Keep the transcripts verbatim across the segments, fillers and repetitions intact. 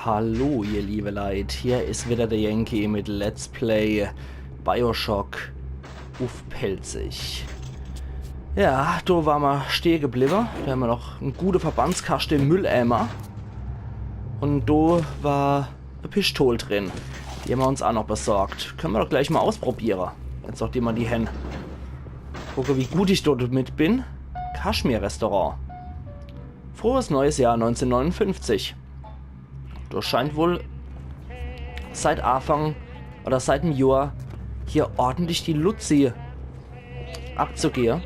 Hallo, ihr liebe Leit, hier is wieder der Yankee mit Let's Play BioShock uff Pälzisch. Ja, do ware mer stehe gebliwwe. Do hämmer noch en gute Verbandskaschte im Mülleimer. Un do war e Pistol drin. Die hämmer uns aa noch besorgt. Kenne mer doch gleich mol ausprobiere. Jetzt, nochdem mer die hen. Gucke, wie gut ich do demit bin. Kaschmir-Restaurant. Frohes neues Jahr neunzehnhundertneunundfünfzig. Do scheint wohl seit Aafang oder seit em Johr hier ordentlich die Luzi abzugehe.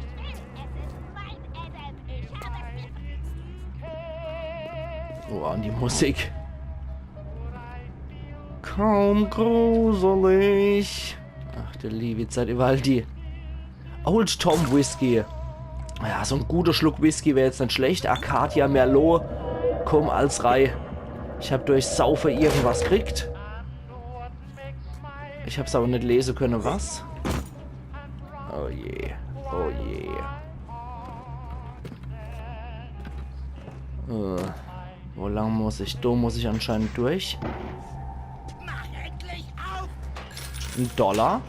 Oh, un die Musik. Kaum gruselig. Ach, der liewe Zeit, iwwerall die Old Tom Whisky. Ja, so en guter Schluck Whisky wär jetzt net schlecht. Arcadia Merlot. Komm, alles rei. Ich hab durch Saufe irgendwas kriegt. Ich hab's awwer net lese kenne, was? Oh je. Oh je. Äh, wo lang muss ich? Do muss ich anscheinend durch. En Dollar.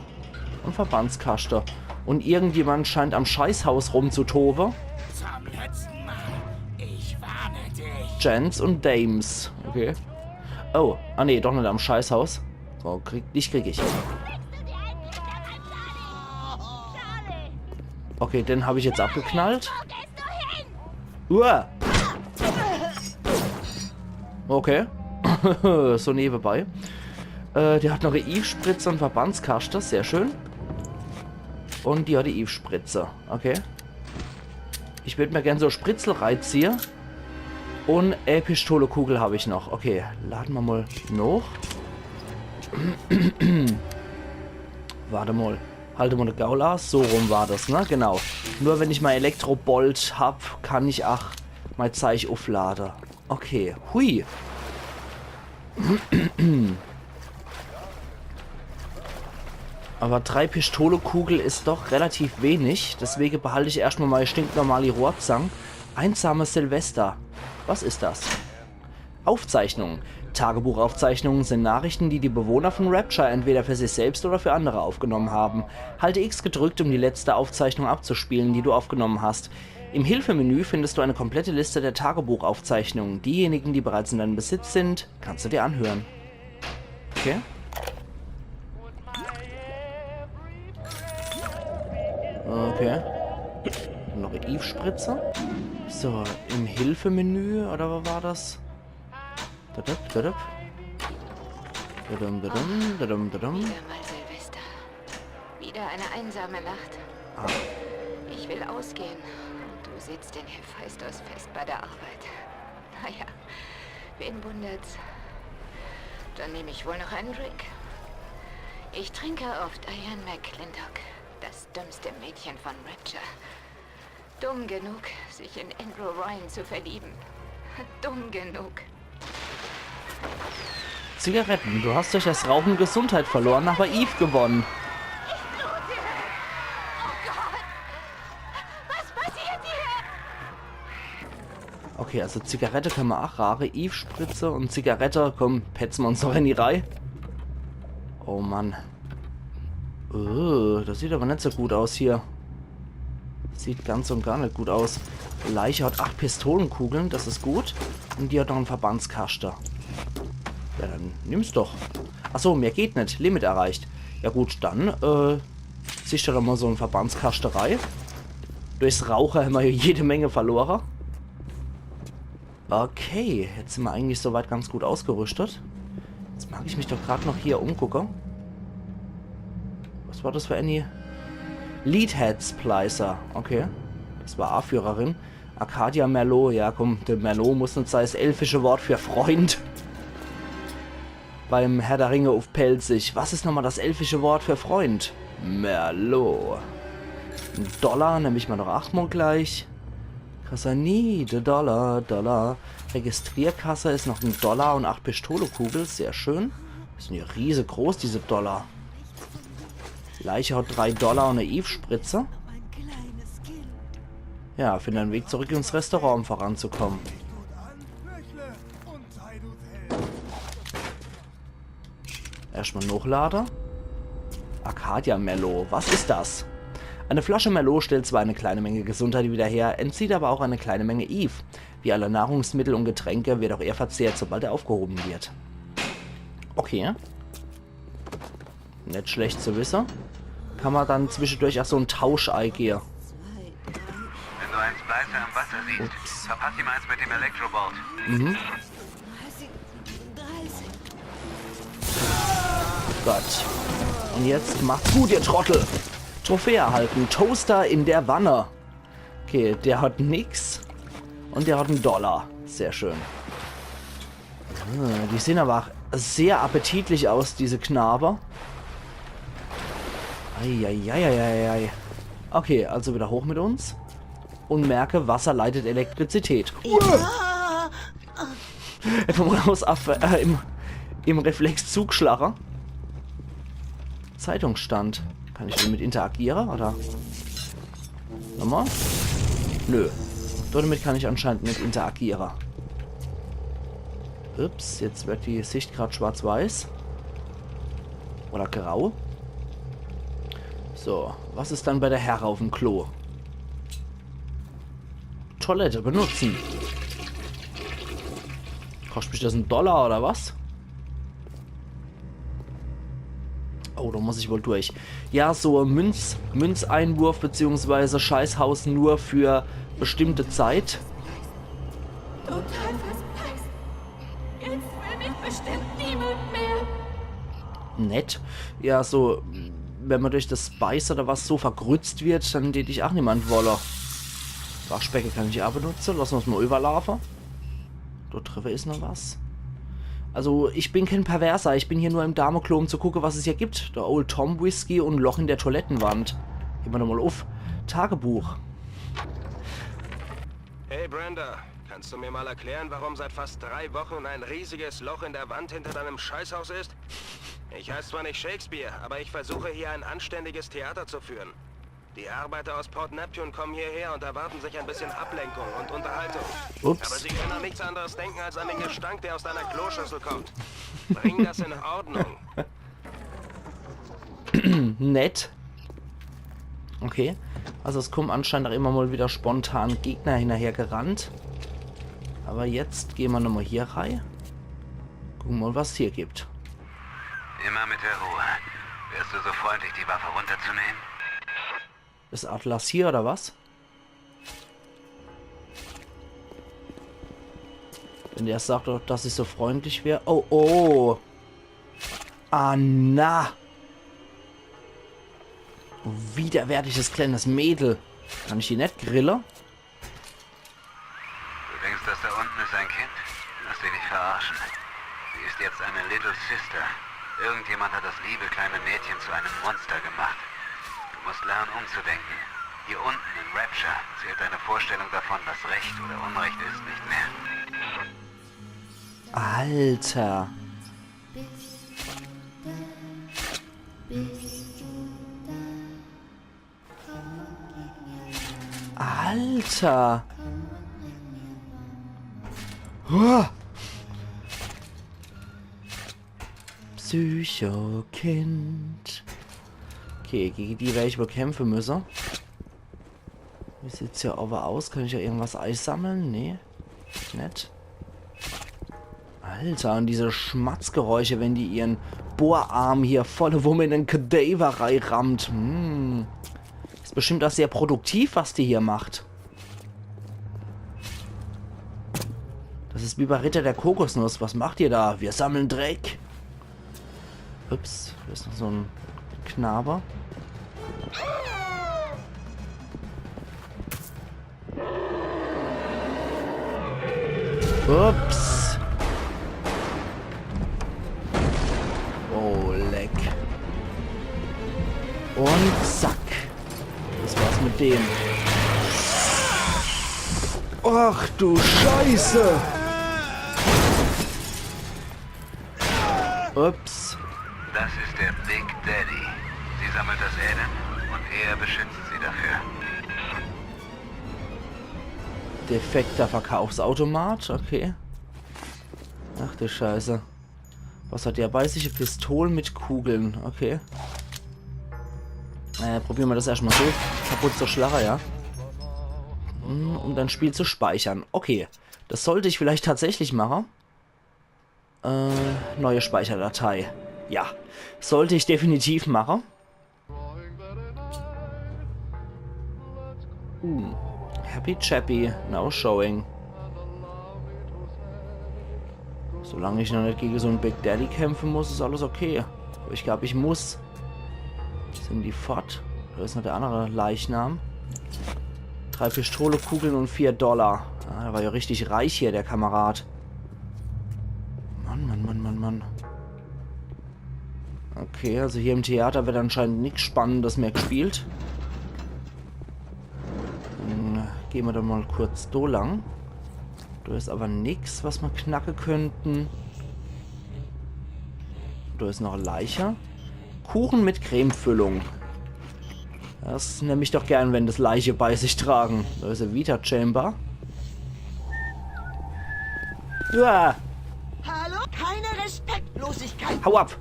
Un Verbandskaschte. Un irgendjemand scheint am Scheißhaus rumzutowe. Zum letzten Mal. Ich warne dich. Gents un Dames. Okay. Oh, ah nee, doch net am Scheißhaus. So, krieg, dich krieg ich. Okay, den hab ich jetzt abgeknallt. Uah. Okay. So newebei. Äh, der hat noch e Eve-Spritze un Verbandskaschte, sehr schön. Un die hat e Eve-Spritze, okay. Ich würd mer gern so Spritzel reiziehe. Un e Pistolekugel hab ich noch. Okay, lade mer mol noch. Wart emol. Halt emol de Gaul aa. So rum war des, ne? Genau. Nur wenn ich mei Elektrobolt hab, kann ich aa mei Zeich ufflade. Okay, hui. Awwer drei Pistolekugel is doch relativ wenig, deswege behalt ich erscht mol mei stinknormali Rohrzang. Einsames Silvester. Was is des? Aufzeichnungen. Tagebuchaufzeichnungen sind Nachrichten, die die Bewohner von Rapture entweder für sich selbst oder für andere aufgenommen haben. Halte X gedrückt, um die letzte Aufzeichnung abzuspielen, die du aufgenommen hast. Im Hilfemenü findest du eine komplette Liste der Tagebuchaufzeichnungen. Diejenigen, die bereits in deinem Besitz sind, kannst du dir anhören. Okay. Okay. Noch e Eve-Spritze. So, im Hilfemenü, oder wo war des? Dadap, dadap. Dadum, dadum, dadum, dadum. Wieder mal Silvester. Wieder eine einsame Nacht. Ah. Ich will ausgehen. Und du sitzt in Hephaistos fest bei der Arbeit. Naja, wen wundert's? Dann nehme ich wohl noch einen Drink. Ich trinke auf Diane McClintock, das dümmste Mädchen von Rapture. Dumm genug, sich in Andrew Ryan zu verlieben. Dumm genug. Zigaretten. Du hast durch das Rauchen Gesundheit verloren, aber Eve gewonnen. Ich blute. Oh Gott. Was passiert hier? Okay, also Zigarette kenne mer aa raache. Eve-Spritze un Zigarette. Komm, petze mer uns noch in die Reih. Oh Mann. Äh, des sieht awwer net so gut aus hier. Sieht ganz un gar net gut aus. Leiche hat acht Pistolekugel, des is gut. Un die hat noch en Verbandskaschte. Ja, dann nimm's doch. Ach so, mehr geht net. Limit erreicht. Ja gut, dann, äh, sichsch der doch mol so en Verbandskaschte rei. Durchs Rauche hämmer hier jede Menge verlore. Okay, jetzt sin mer eigentlich soweit ganz gut ausgerüschtet. Jetzt mag ich mich doch grad noch hier umgucke. Was war des für ääni? Leadhead Splicer. Okay. Des war Aaführerin. Arcadia Merlot. Ja, komm, de Merlot muss net sei, 's elfische Wort für Freund. Beim Herr der Ringe uff Pälzisch. Was is nochmol des elfische Wort für Freund? Merlot. En Dollar, nemm ich mol noch achtmol gleich. Kasse nie, de Dollar, Dollar. Registrierkasse is noch en Dollar un acht Pistolekugel, sehr schön. Des sin jo riesegroß, diese Dollar. Leiche hat drei Dollar un e Eve-Spritze. Ja, finde en Weg zurück ins Restaurant, um voranzukommen. Gut an, Knöchle, und Teil du Held. Erstmal nochlade. Arcadia Merlot, was ist das? Eine Flasche Merlot stellt zwar eine kleine Menge Gesundheit wieder her, entzieht aber auch eine kleine Menge Eve. Wie alle Nahrungsmittel und Getränke wird auch er verzehrt, sobald er aufgehoben wird. Okay. Net schlecht zu wisse. Kann man dann zwischendurch auch so en Tausch eigehe? Wenn du einen Splicer im Wasser siehst, Ups. Verpass ihm eins mit dem Electrobolt. Mhm. Gott. Und jetzt macht's gut, ihr Trottel. Trophäe erhalten. Toaster in der Wanne. Okay, der hat nix. Und der hat en Dollar. Sehr schön. Ah, die sehen aber auch sehr appetitlich aus, diese Knabe. Eieieiei. Okay, also wieder hoch mit uns. Und merke, Wasser leitet Elektrizität. Einfach mal aus Affe, äh, im, im Reflex zugeschlagen. Zeitungsstand. Kann ich damit interagieren, oder? Nochmal? Nö. Damit kann ich anscheinend net interagieren. Ups, jetzt wird die Sicht grad schwarz-weiß. Oder grau. So, was ist dann bei der Herre auf dem Klo? Toilette benutzen. Kostet mich das en Dollar oder was? Oh, da muss ich wohl durch. Ja, so Münz, Münzeinwurf beziehungsweise Scheißhaus nur für bestimmte Zeit. Total verpasst. Jetzt will mich bestimmt niemand mehr. Nett. Ja, so, wenn man durch das Spice oder was so vergrützt wird, dann tät ich auch niemand wolle. Waschbecken kann ich auch benutzen. Lass uns mal überlaufen. Dort drüber ist noch was. Also, ich bin kein Perverser. Ich bin hier nur im Dameklo, um zu gucken, was es hier gibt. Der Old Tom Whisky und Loch in der Toilettenwand. Gehen wir nochmal auf. Tagebuch. Hey Brenda, kannst du mir mal erklären, warum seit fast drei Wochen ein riesiges Loch in der Wand hinter deinem Scheißhaus ist? Ich heiße zwar nicht Shakespeare, aber ich versuche hier ein anständiges Theater zu führen. Die Arbeiter aus Port Neptune kommen hierher und erwarten sich ein bisschen Ablenkung und Unterhaltung. Aber Ups. Sie können an nichts anderes denken als an den Gestank, der aus deiner Kloschüssel kommt. Bring das in Ordnung. Nett. Okay. Also es kommen anscheinend auch immer mal wieder spontan Gegner hinterher gerannt. Aber jetzt gehen wir nochmal hier rein. Gucken mal, was hier gibt. Immer mit der Ruhe. Wärst du so freundlich, die Waffe runterzunehmen? Ist Atlas hier oder was? Wenn der sagt, dass ich so freundlich wär. Oh, oh. Ah, na. Widerwärtiges kleines Mädel. Kann ich die net grille? Du denkst, das da unten ist ein Kind? Lass dich nicht verarschen. Sie ist jetzt eine Little Sister. Irgendjemand hat das liebe kleine Mädchen zu einem Monster gemacht. Du musst lernen, umzudenken. Hier unten in Rapture zählt deine Vorstellung davon, was Recht oder Unrecht ist, nicht mehr. Alter. Alter. Huh. Psychokind. Okay, gegen die werde ich wohl kämpfen müssen. Wie sieht's hier aber aus? Kann ich ja irgendwas einsammeln? Nee. Nett. Alter, und diese Schmatzgeräusche, wenn die ihren Bohrarm hier volle Wumme in den Cadaver reinrammt. Hm. Ist bestimmt auch sehr produktiv, was die hier macht. Das ist wie bei Ritter der Kokosnuss. Was macht ihr da? Wir sammeln Dreck. Ups, da ist noch so ein Knabe. Ups. Oh, leck. Und zack. Das war's mit dem. Ach du Scheiße. Ups. Das ist der Big Daddy. Sie sammelt das Elend und er beschützt sie dafür. Defekter Verkaufsautomat, okay. Ach du Scheiße. Was hat der bei sich? E Pistol mit Kugeln. Okay. Äh, probiere mer das erscht mal so kaputt zu schlage, ja. Hm, um dann Spiel zu speichere. Okay. Das sollt ich vielleicht tatsächlich mache. Äh, neue Speicherdatei. Ja. Sollt ich definitiv mache. Hm. Happy Chappy, no showing. Solang ich noch net gege so en Big Daddy kämpfe muss, is alles okay. Aber ich glaub, ich muss. Sin die fort? Do is noch der annere Leichnam. Drei Pistole, Kugeln und vier Dollar. Ah, der war ja richtig reich hier, der Kamerad. Mann, Mann, Mann, Mann, Mann. Okay, also hier im Theater wird anscheinend nix Spannendes mehr gespielt. Dann gehn mer doch mal kurz do lang. Do is aber nix, was mer knacke könnten. Do is noch e Leiche. Kuchen mit Cremefüllung. Das nemm ich doch gern, wenn das Leiche bei sich tragen. Do is e Vita Chamber. Uah, Hallo? Keine Respektlosigkeit. hau ab!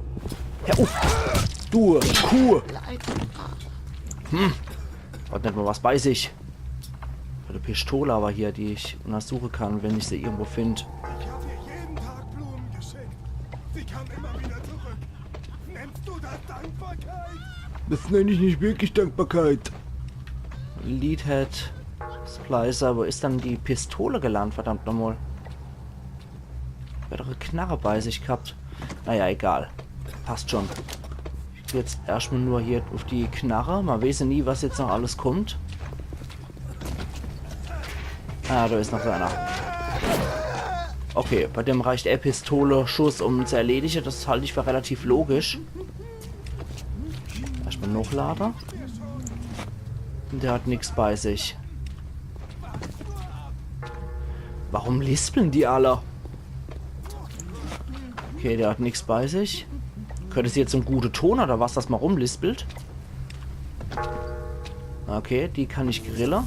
Hör uff! Du Kuh! Leid. Hat net mal was bei sich. Hat e Pistole aber hier, die ich untersuche kann, wenn ich se irgendwo find. Ich hab ihr jeden Tag Blumen geschickt. Sie kam immer wieder zurück. Nennst du das Dankbarkeit? Das nenn ich net wirklich Dankbarkeit. Leadhead, Splicer, wo is dann die Pistole gelandt, verdammt nochmal? Hat doch e Knarre bei sich gehabt. Naja, egal. Passt schon. Ich geh jetzt erscht mal nur hier uff die Knarre. Mer weeß ja nie, was jetzt noch alles kommt. Ah, do is noch so einer. Okay, bei dem reicht e Pistole, Schuss, um zu erledige. Das halt ich für relativ logisch. Erscht mal nochlade. Der hat nix bei sich. Warum lispeln die alle? Okay, der hat nix bei sich. Gehört es jetzt zum gute Ton oder was, dass mer rumlispelt? Okay, die kann ich grille.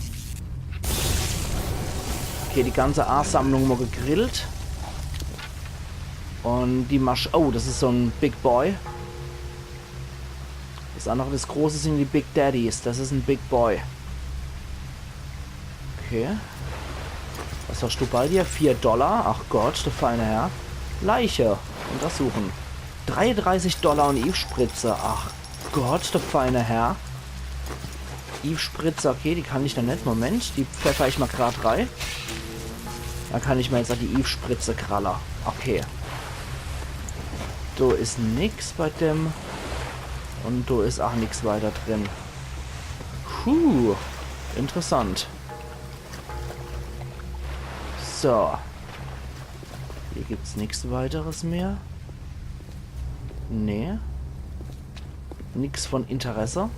Okay, die ganze Aassammlung mal gegrillt. Und die Masch... Oh, das is so en Big Boy. Das andere, das große, sin die Big Daddies. Das is en Big Boy. Okay. Was hast du bei dir? Vier Dollar? Ach Gott, der feine Herr. Leiche. Untersuchen. Dreiunddreißig Dollar und Eve-Spritze. Ach Gott, der feine Herr. Eve-Spritze, okay, die kann ich noch net. Moment, die pfeffer ich mal grad rei. Dann kann ich mir jetzt auch die Eve-Spritze kralle. Okay. Do is nix bei dem. Und do is auch nix weiter drin. Puh, interessant. So. Hier gibt's nix weiteres mehr. Nee. Nix von Interesse.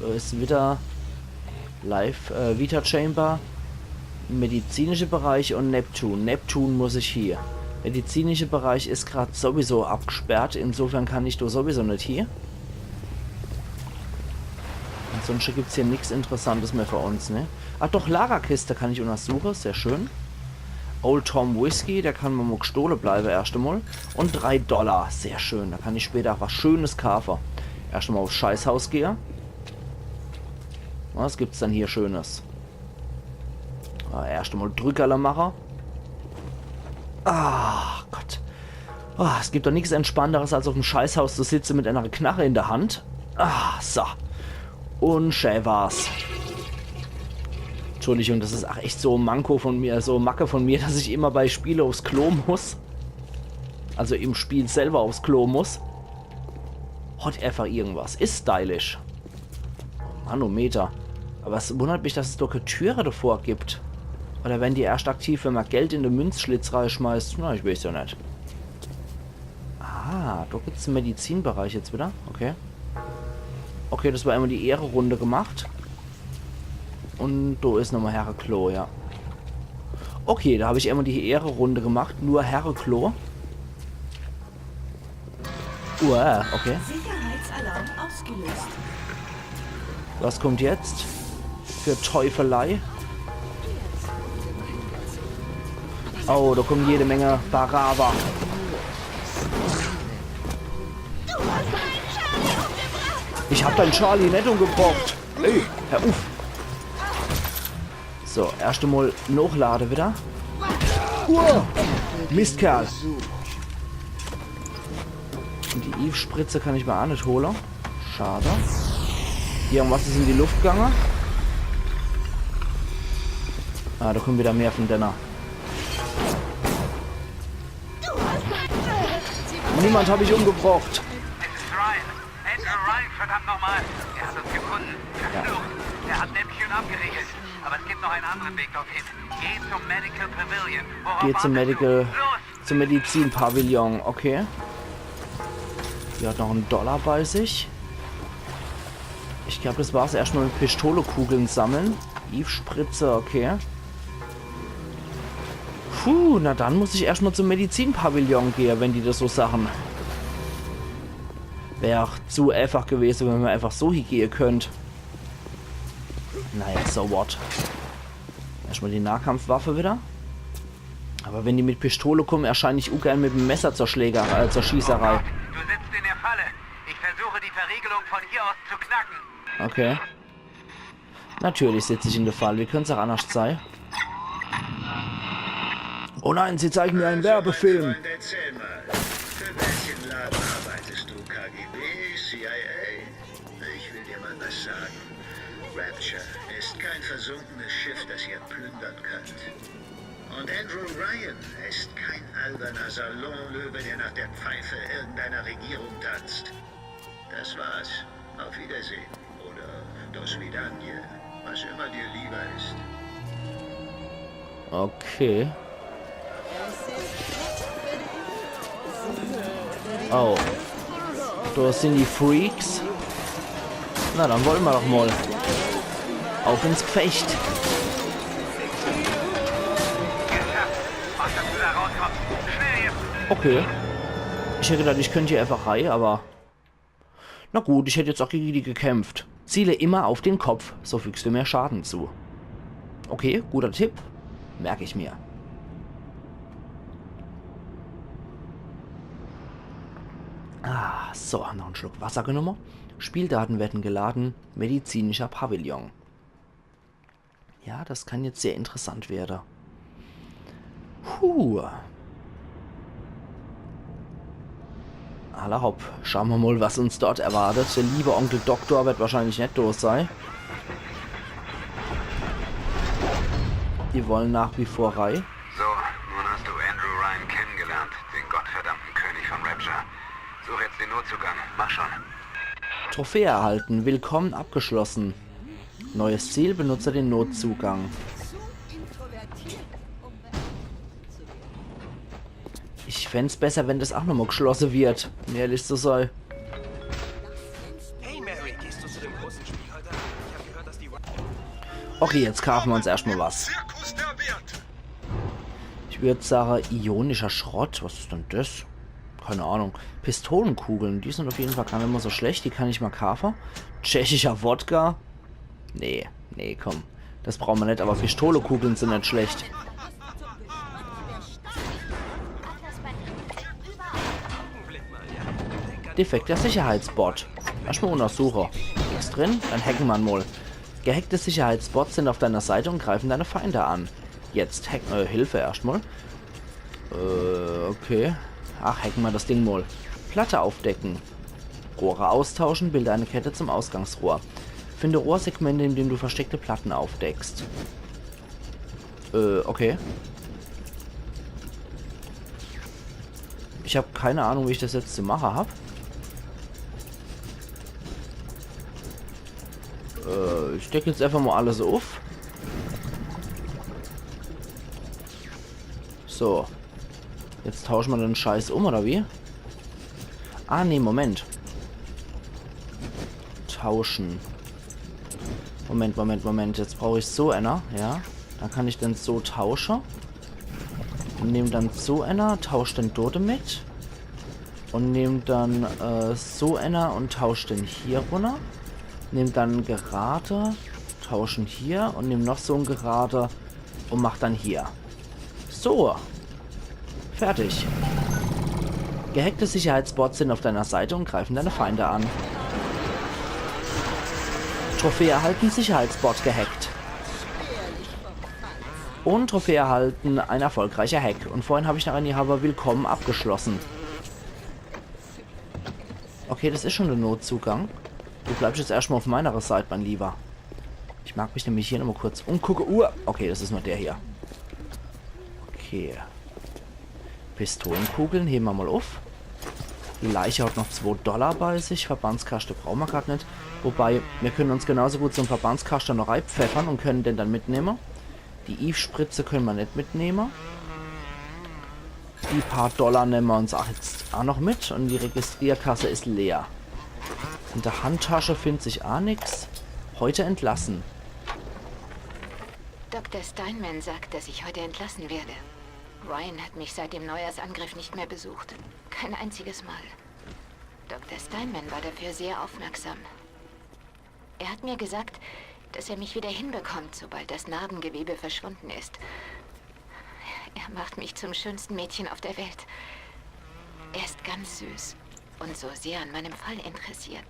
So, is wieder Live, äh, Vita Chamber, medizinische Bereich und Neptun. Neptun muss ich hier. Medizinische Bereich is grad sowieso abgesperrt, insofern kann ich do sowieso net hier. Ansonsten gibt's hier nix Interessantes mehr für uns, ne? Ah doch, Lagerkiste kann ich untersuche, sehr schön. Old Tom Whisky, der kann mer mal gestohle bleibe erscht emol. Und drei Dollar, sehr schön. Da kann ich später auch was Schönes kaafe. Erscht emol aufs Scheißhaus gehe. Was gibt's denn hier Schönes? Ah, erscht emol Drückerle mache. Ah, Gott. Ah, es gibt doch nix Entspannteres, als auf dem Scheißhaus zu sitze mit einer Knarre in der Hand. Ah, so. Und schä war's. Entschuldigung, das is ach echt so Manko von mir, so Macke von mir, dass ich immer bei Spiele aufs Klo muss. Also im Spiel selber aufs Klo muss. Hat einfach irgendwas. Is stylisch. Manometer. Aber es wundert mich, dass es doch kee Türe davor gibt. Oder werden die erscht aktiv, wenn mer Geld in de Münzschlitz reischmeißt? Na, ich weeß ja net. Ah, do gibt's en Medizinbereich jetzt wieder. Okay. Okay, das war einmal die Ehrenrunde gemacht. Und do is nochmal Herreklo, ja. Okay, da hab ich einmal die Ehrenrunde gemacht. Nur Herreklo. Uah, okay. Sicherheitsalarm ausgelöst. Was kommt jetzt? Für Teufelei? Oh, da kommen jede Menge Baraba. Ich hab dein Charlie net umgebracht. Ey, hör uff. So, erscht emol nochlade wieder. Uah, Mistkerl. Und die Eve-Spritze kann ich mer aa net hole. Schade. Irgendwas is in die Luft gange. Ah, da kommen wieder mehr von denne. Niemand hab ich umgebracht. Es ist Ryan. Andrew Ryan, verdammt nochmal. Er hat uns gefunden. Verflucht. Er hat Neptune abgeriegelt. Aber es gibt noch einen anderen Weg dorthin. Geh zum Medical Pavilion. Worauf Geh zum wartest du? Medical, Los! zum Medizinpavillon, okay. Die hat noch en Dollar bei sich. Ich glaub, das war's erscht mol mit Pistolekugeln sammeln. Eve-Spritze, okay. Puh, na dann muss ich erscht mol zum Medizinpavillon gehe, wenn die das so sache. Wär aa zu eifach gewese, wenn mer eifach so hiegehe könnt. Naja, so what. Erscht mol die Nahkampfwaffe wieder. Aber wenn die mit Pistole kommen, erschein ich ungern mit em Messer zur Schlägerei, äh, zur Schießerei. Du sitzt in der Falle. Ich versuche, die Verriegelung von hier aus zu knacken. Okay. Natürlich sitz ich in der Falle. Wie könnt's aa annerscht sei? Oh nein, sie zeigen mir einen Werbefilm. Freund, erzähl mal. Für welchen Laden arbeitest du? K G B, C I A? Ich will dir mal was sagen. Rapture ist kein versunkenes Schiff, das ihr plündern könnt. Und Andrew Ryan ist kein alberner Salonlöwe, der nach der Pfeife irgendeiner Regierung tanzt. Das war's. Auf Wiedersehen. Oder do svidaniya. Was immer dir lieber ist. Okay. Oh. Do sind die Freaks. Na, dann wolle mer doch mol. Auf ins Gefecht. Mach, dass du da rauskommst. Schnell jetzt! Okay. Ich hätt gedacht, ich könnt hier eifach rei, aber na gut, ich hätt jetzt aa gege die gekämpft. Ziele immer auf den Kopf, so fügst du mehr Schaden zu. Okay, guter Tipp. Merk ich mir. Ah, so, noch en Schluck Wasser genomme. Spieldaten werden geladen. Medizinischer Pavillon. Ja, das kann jetzt sehr interessant werde. Puh. Alla hopp, schau mer mol, was uns dort erwartet. Der liebe Onkel Doktor wird wahrscheinlich net do sei. Die wollen nach wie vor rei. So, nun hast du Andrew Ryan kennengelernt, den gottverdammten König von Rapture. Such jetzt den Notzugang. Mach schon. Trophäe erhalten. Willkommen abgeschlossen. Neues Ziel, benutze den Notzugang. Ich fänd's besser, wenn das aa nochmol geschlosse wird, um ehrlich zu sei. Hey Mary, gehst du zu dem großen Spiel heute Abend? Ich hab gehört, dass die Okay, jetzt kaafe mer uns erscht mol was. Zirkus der Werte. Ich würd sage, ionischer Schrott. Was is denn das? Keine Ahnung. Pistolenkugeln, die sind auf jeden Fall gar net mol so schlecht. Die kann ich mol kaafe. Tschechischer Wodka. Nee, nee, komm. Das brauche mer net, aber Pistolekugeln sind net schlecht. Defekter Sicherheitsbot. Erscht mol untersuche. Nix drin? Dann hacke mer mol. Gehackte Sicherheitsbots sind auf deiner Seite und greifen deine Feinde an. Jetzt hack, äh, Hilfe erscht mol. Äh, okay. Ach, hacke mer das Ding mol. Platte aufdecken. Rohre austauschen, bilde eine Kette zum Ausgangsrohr. Finde Rohrsegmente, indem du versteckte Platten aufdeckst. Äh, okay. Ich hab keine Ahnung, wie ich das jetzt zu mache hab. Äh, ich deck jetzt einfach mol alles uff. So. Jetzt tausche mer den Scheiß um, oder wie? Ah, nee, Moment. Tauschen. Moment, Moment, Moment. Jetzt brauch ich so einer, ja. Dann kann ich den so tausche. Und nehm dann so einer, tausch den dort mit. Und nehm dann, äh, so einer und tausch den hier runner. Nehm dann en Gerade, tausch en hier und nehm noch so en Gerade und mach dann hier. So, Fertig. Gehackte Sicherheitsbots sind auf deiner Seite und greifen deine Feinde an. Trophäe erhalten, Sicherheitsbot gehackt. Und Trophäe erhalten, ein erfolgreicher Hack. Und vorhin habe ich noch eine Haber Willkommen abgeschlossen. Okay, das is schon de Notzugang. Du bleibst jetzt erschtmal auf meiner Seit, mein Lieber. Ich mag mich nämlich hier nochmal kurz umgucke. Uh, okay, das is nur der hier. Okay. Pistolenkugeln heben mer mal uff. Die Leiche hat noch zwo Dollar bei sich. Verbandskaschte brauche mer grad net. Wobei, mir können uns genauso gut so'n Verbandskaschte noch reipfeffern und können den dann mitnehme. Die Eve-Spritze können mer net mitnehme. Die paar Dollar nemme mer uns ach jetzt ach noch mit und die Registrierkasse is leer. In der Handtasche findt sich ach nix. Heute entlassen. Doktor Steinman sagt, dass ich heute entlassen werde. Ryan hat mich seit dem Neujahrsangriff nicht mehr besucht. Kein einziges Mal. Doktor Steinman war dafür sehr aufmerksam. Er hat mir gesagt, dass er mich wieder hinbekommt, sobald das Narbengewebe verschwunden ist. Er macht mich zum schönsten Mädchen auf der Welt. Er ist ganz süß und so sehr an meinem Fall interessiert.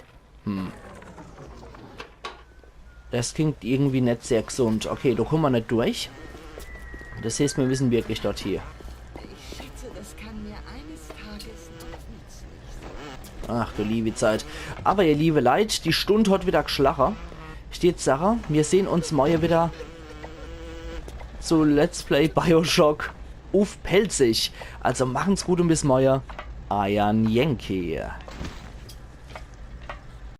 Das klingt irgendwie net sehr gesund. Okay, do kumme mer net durch. Das heißt, mir müssen wirklich dort hier. Ich schätze, das kann mir eines Tages noch nützen. Ach du liebe Zeit. Aber ihr liebe Leit, die Stund hat wieder gschlache. Ich würd sache, mir sehen uns morje wieder zu Let's Play Bioshock uff Pälzisch. Also machen's gut und bis morje. Eier Yankee.